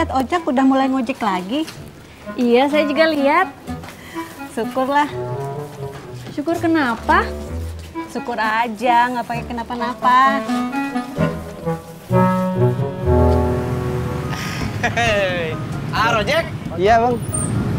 lihat ojek udah mulai ngojek lagi. Iya, saya juga lihat. Syukurlah. Syukur kenapa? Syukur aja, nggak pakai kenapa-napa. Hei, Ojek? Iya bang.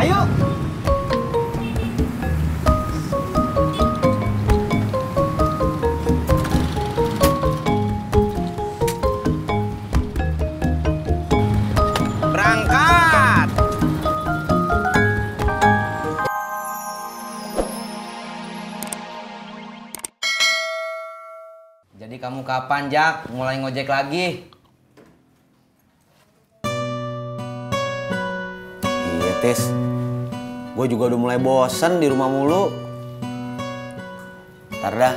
Ayo. Berangkat. Jadi kamu kapan, Jak, mulai ngojek lagi? Tis, gue juga udah mulai bosen di rumah mulu. Ntar dah,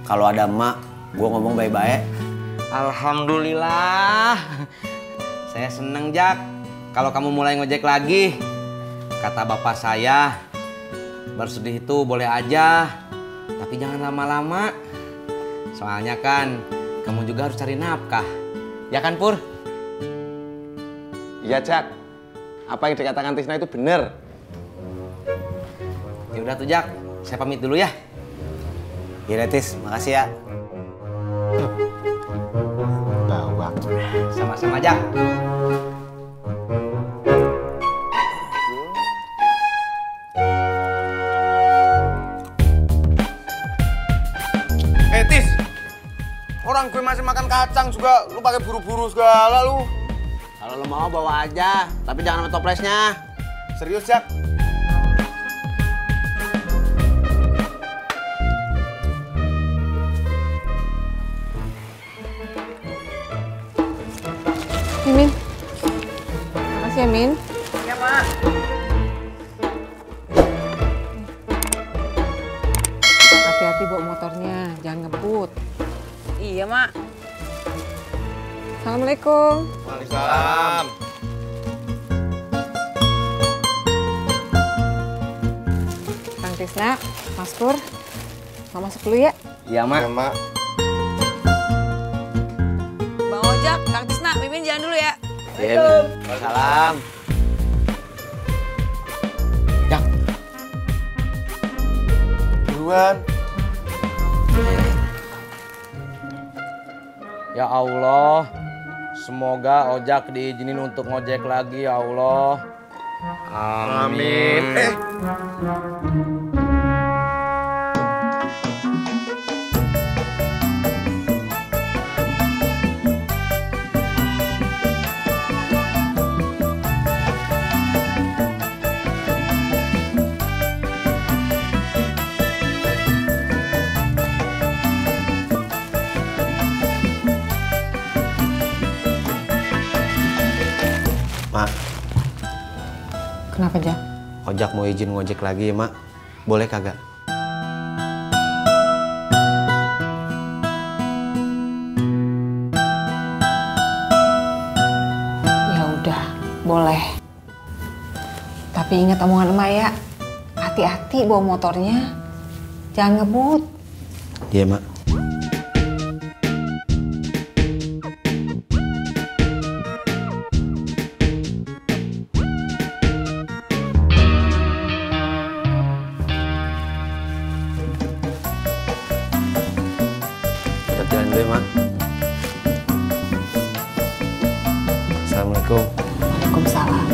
kalau ada emak, gue ngomong baik-baik. Alhamdulillah. Saya seneng, Jak, kalau kamu mulai ngojek lagi. Kata bapak saya, bersedih itu boleh aja, tapi jangan lama-lama. Soalnya kan, kamu juga harus cari nafkah. Ya kan, Pur? Iya, Jak. Apa yang dikatakan Tisna itu bener. Ya udah tuh, Jak, saya pamit dulu ya. Iya, Tis, makasih ya. Bawang. Sama-sama, Jak. Tis, orang gue masih makan kacang juga, lu pakai buru-buru segala lu. Kalau lo mau bawa aja, tapi jangan sama toplesnya. Serius, Jak? Mimin. Makasih ya, Min. Ya, Mak. Hati-hati bawa motornya, jangan ngebut. Iya, Mak. Assalamualaikum. Waalaikumsalam. Kang Tisna, Mas Pur, mau masuk dulu ya? Iya, Mak. Ya, Mak. Bang Ojak, Kang Tisna, Mimin jalan dulu ya. Waalaikumsalam. Jak. Duluan. Ya Allah, semoga Ojak diizinin untuk ngojek lagi ya Allah. Amin. Mak, Kenapa, Jak? Ojak mau izin ngojek lagi ya, Mak. Boleh kagak? Ya udah, boleh. Tapi ingat omongan emak ya. Hati-hati bawa motornya. Jangan ngebut. Iya, Mak. Jalan dulu ya, Mak. Assalamualaikum. Waalaikumsalam.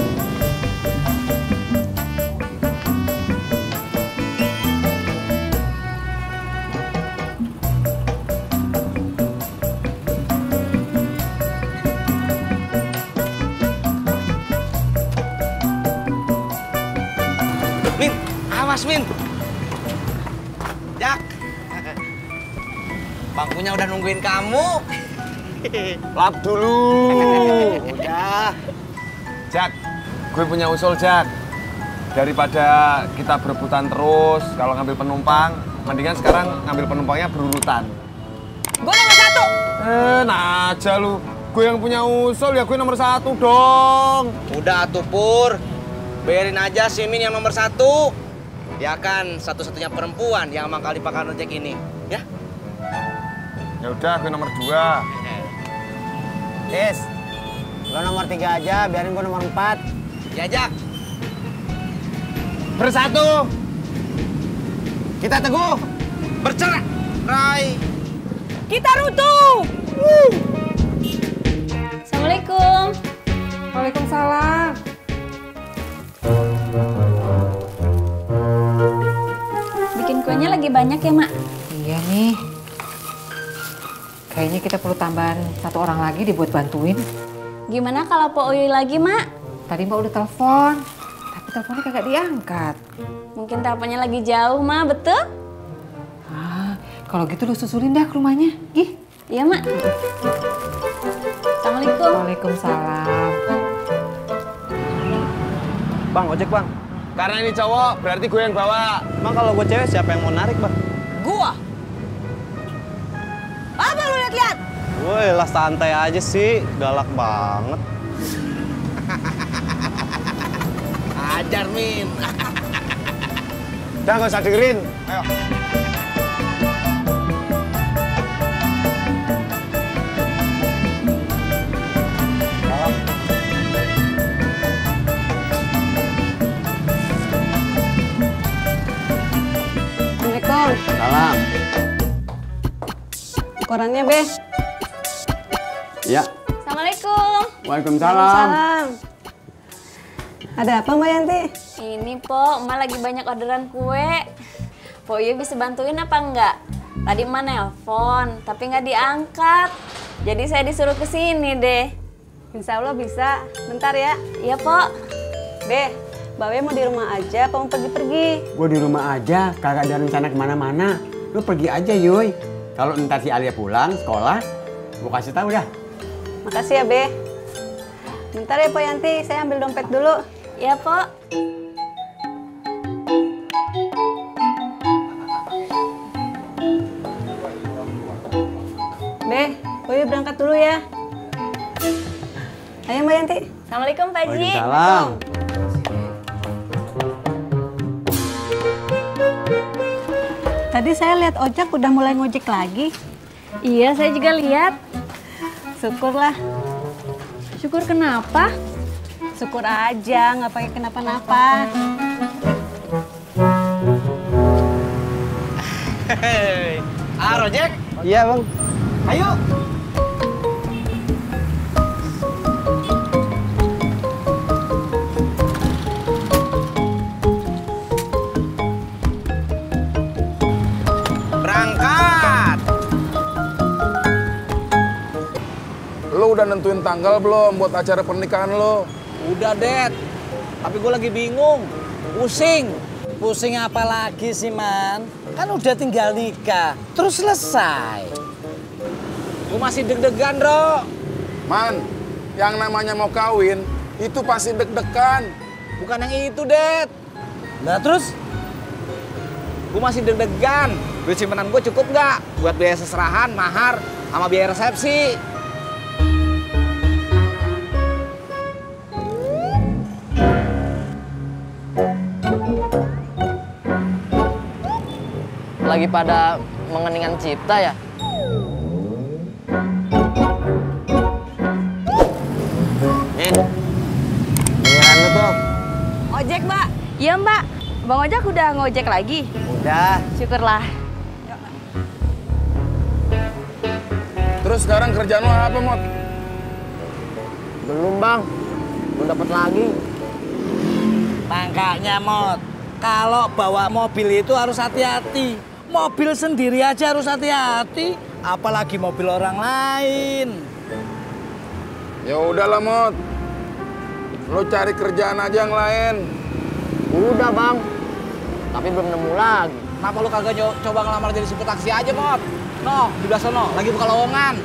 Min, awas Min. Jak. Bangkunya udah nungguin kamu. Lap dulu. Udah. Jak, gue punya usul, Jak. Daripada kita berebutan terus kalau ngambil penumpang, mendingan sekarang ngambil penumpangnya berurutan. Gue nomor 1. Nah aja lu. Gue yang punya usul ya gue nomor 1 dong. Udah atuh Pur. Bayarin aja si Min yang nomor 1. Dia kan satu-satunya perempuan yang emang kali pakai ojek ini. Ya? Ya udah gue nomor 2. Tis, Lo nomor 3 aja, biarin gua nomor 4. Ya, Jak. Bersatu. Kita teguh. Bercerai. Kita runtuh. Assalamualaikum. Waalaikumsalam. Bikin kuenya lagi banyak ya, Mak? Iya nih. Kayaknya kita perlu tambahan 1 orang lagi dibuat bantuin. Gimana kalau Po Uy lagi, Mak? Tadi Mbak udah telepon, tapi teleponnya kagak diangkat. Mungkin teleponnya lagi jauh, Mak, betul? Ah, kalau gitu lu susulin dah ke rumahnya. Gih. Iya, Mak. Assalamualaikum. Waalaikumsalam. Bang, ojek bang. Karena ini cowok, berarti gue yang bawa. Emang kalau gue cewek siapa yang mau narik bang? Gua. Apa lu lihat-lihat? Woi lah santai aja sih, galak banget. Ajar, Min. Udah, nggak usah dengerin. Ayo. Assalamualaikum. Salam. Korannya, Be. Ya. Assalamualaikum. Waalaikumsalam. Salam. Ada apa, Mbak Yanti? Ini, Po, Emak lagi banyak orderan kue. Po Uy bisa bantuin apa enggak? Tadi Emak nelpon, tapi nggak diangkat. Jadi saya disuruh ke sini deh. Insya Allah bisa. Bentar ya. Iya, Po. Be, Mbak Be mau di rumah aja apa mau pergi-pergi? Gue di rumah aja, kagak ada rencana kemana-mana. Lu pergi aja, Yuy. Kalau ntar si Alia pulang sekolah, gue kasih tahu dah. Makasih ya, Be. Bentar ya, Pak Yanti. Saya ambil dompet dulu. Iya, Po. Be, Boy berangkat dulu ya. Ayo, Mbak Yanti. Assalamualaikum, Pak Ji. Waalaikumsalam. Tadi saya lihat ojek udah mulai ngojek lagi. Iya, saya juga lihat. Syukurlah. Syukur kenapa? Syukur aja, nggak pakai kenapa-napa. Hei, Rojek. Iya bang. Ayo. Berangkat. Lo udah nentuin tanggal belum buat acara pernikahan lo? Udah, Det. Tapi gue lagi bingung. Pusing. Pusing apa lagi sih, Man? Kan udah tinggal nikah. Terus selesai. Gue masih deg-degan, Bro. Man, yang namanya mau kawin, itu pasti deg-degan. Bukan yang itu, Det. Nah, terus? Gue masih deg-degan. Duit simpanan gue cukup nggak? Buat biaya seserahan, mahar, sama biaya resepsi. Lagi pada mengeningan cipta ya? Nih, giliran lu tuh. Ojek, Mbak. Iya, Mbak. Bang Ojek udah ngojek lagi? Udah. Syukurlah. Terus sekarang kerjaan lo apa, Mot? Belum bang, belum dapat lagi. Makanya, Mot, kalau bawa mobil itu harus hati-hati. Mobil sendiri aja harus hati-hati, apalagi mobil orang lain. Ya udahlah, Mot. Lo cari kerjaan aja yang lain. Udah bang, tapi belum nemu lagi. Kenapa lu kagak coba ngelamar jadi supir taksi aja, Mot? No, di belah sono, lagi buka lowongan.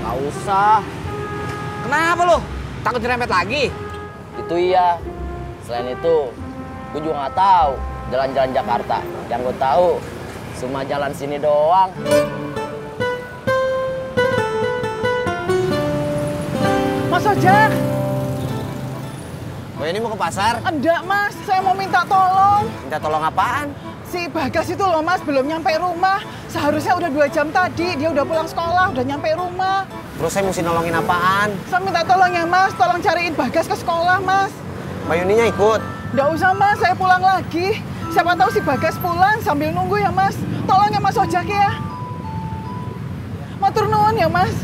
Gak usah. Kenapa lu? Takut nyerempet lagi? Itu iya. Selain itu, gue juga nggak tahu jalan-jalan Jakarta. Yang gue tahu, cuma jalan sini doang. Mas Ojek? Oh ini mau ke pasar? Enggak, Mas. Saya mau minta tolong. Minta tolong apaan? Si Bagas itu loh mas, belum nyampe rumah. Seharusnya udah 2 jam tadi, dia udah pulang sekolah, udah nyampe rumah. Terus saya mesti nolongin apaan? Saya minta tolong ya mas, tolong cariin Bagas ke sekolah mas. Mbak Yuninya ikut? Nggak usah mas, saya pulang lagi. Siapa tahu si Bagas pulang sambil nunggu ya mas. Tolong ya mas ojek ya. Matur nuwun ya mas.